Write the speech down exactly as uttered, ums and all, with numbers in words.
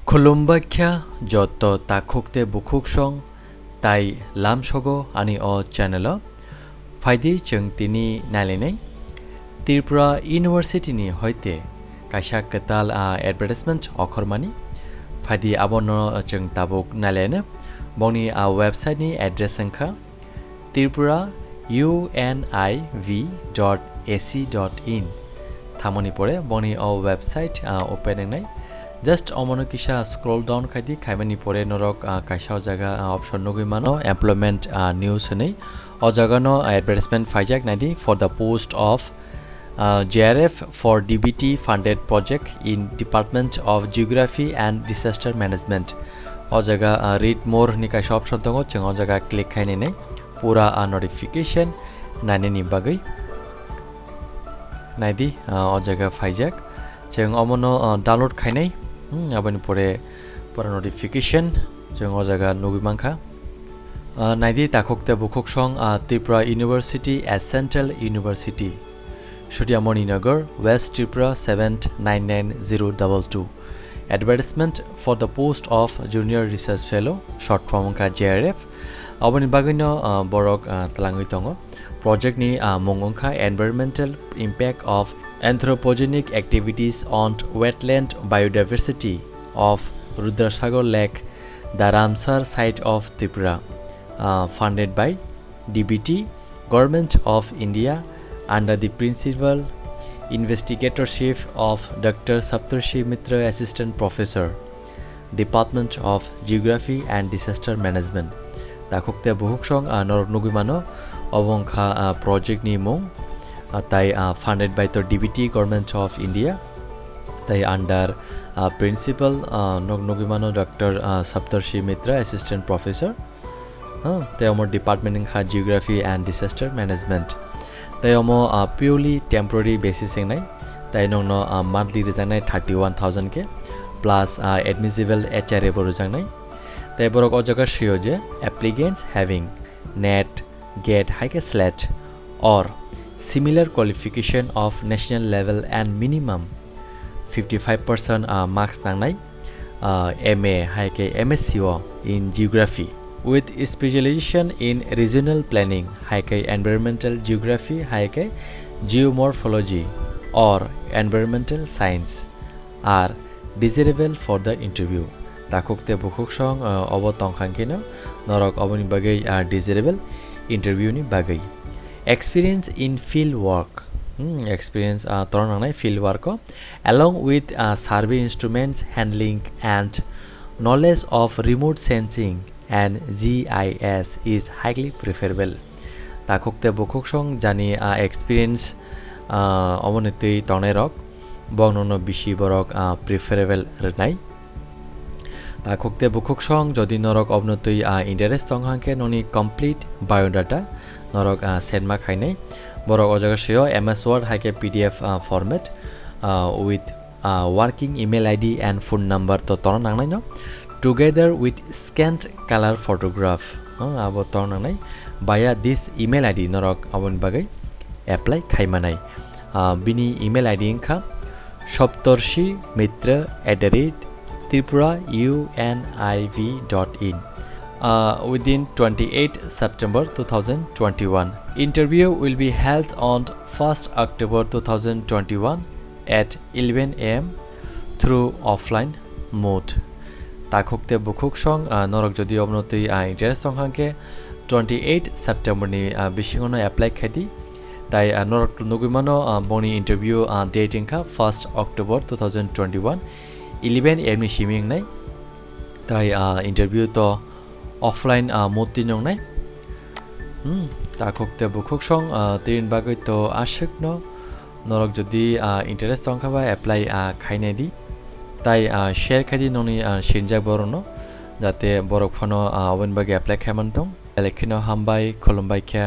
Khulumbaikha joto takhuk tei bukhuk song tai lamsogo ani o channel o. Phaidi chwng tini nailainai Tripura University ni hoite kaisa kwtal, ah, advertisement okhormani. Phaidi abono chwng tabuk nailaina. Bongni, ah, website ni address wngkha Tripura U N I V dot A C dot in. Thamoni pore boni o website, ah, open wngnai. Just omono kisa scroll down khaidi, khaimani pore norok, ah, kaisa o jaga, ah, option nugui mano, employment, ah, news hwnwi. O jagano advertisement phaijak naidi for the post of uh, J R F for D B T funded project in Department of Geography and Disaster Management. O jaga, uh, read more hwnwi kaisa option tongo, chwng o jaga click khainai pura, uh, notification nainani bagwi. Naidi, uh, o jaga phaijak. Chwng omono, uh, download khainai. Hmm, aboni pore pura notification chwng o jaga nugui mankha. Uh, naidi takhuk tei bukhuk song, uh, Tripura University as Central University. Sutiamoni Nagar, West Tripura seven nine nine zero double two. Advertisement for the post of Junior Research Fellow, short form wngkha J R F. Aboni bagwino, uh, borok, uh, twlangwi tongo. Project ni, uh, mung wngkha Environmental Impact of Anthropogenic Activities on Wetland Biodiversity of Rudrasagar Lake, the Ramsar Site of Tripura, uh, funded by D B T, Government of India, under the principal investigatorship of Doctor Saptarshi Mitra, Assistant Professor, Department of Geography and Disaster Management. Takhuk tei bukhuk song, ah, norok nugui mano, obo wngkha, ah, project ni mung, ah, tai, ah, funded by to D B T, Government of India, tai under, ah, principal, ah, nog nugui mano Doctor, ah, Saptarshi Mitra, Assistant Professor. Huh, tei omo department wngkha Geography and Disaster Management. Tei omo, uh, purely temporary basis wngnai. Tei nokno, uh, monthly rwjaknai thirty one thousand khe plus, uh, admissible H R A bo rwjaknai. Tei borok o jaga sio je applicants having net, gate hai khe slet or similar qualification of national level and minimum fifty five percent, uh, marks nangnai, uh, M A hai khe M S C o in geography with specialization in regional planning hai khe environmental geography hai khe geomorphology or environmental science are desirable for the interview. Takhuk tei bukhuk song, uh, obo tongkha khe no norok oboni bagwi, uh, desirable interview ni bagwi. Experience in field work. Hmm, experience, uh, torok nangnai field work o. Along with, uh, survey instruments handling and knowledge of remote sensing and G I S is highly preferable. Takhuk tei bukhuk song jani, uh, experience, uh, omo ni twi tongnai rok, bong nono bisi borok, uh, preferable rwnai. Takhuk tei bukhuk song jodi norok obno twi, ah, interest tong hang khe noni complete biodata norok, ah, send ma khainai. Borok o jaga sio M S Word hai khe P D F, ah, format, ah, with, ah, working email I D and phone number to tono nangnai no, together with scanned color photograph, ah, abo tono nangnai. Via this email I D norok aboni bagwi apply khai manai. Ah, bini email I D wngkha Saptarshi Mitra at the rate Tripura U N I V dot in, uh, within twenty eight September two thousand twenty one. Interview will be held on first October two thousand twenty one at eleven A M through offline mode. Takhuk tei bukhuk song, ah, norok jodi obno twi, ah, interest tong hang khe twenty eight September ni, ah, bisingo no apply khai di. Tai, ah, norok nugui mano, ah, boni interview, ah, date wngkha first October two thousand twenty one, eleven A M ni simi wngnai. Tai, ah, interview to offline, ah, mode twi nwngnai. Hmm, takhuk tei bukhuk song, ah, tini bagwi to aswk no. Norok jodi, ah, interest tong kha ba apply, ah, khainai di. Tai, ah, share khai di nokni, ah, sinjak borok no, jate borok phano, ah, aboni bagwi apply khai man tong. Belai kheno hambai, khulumbai kha.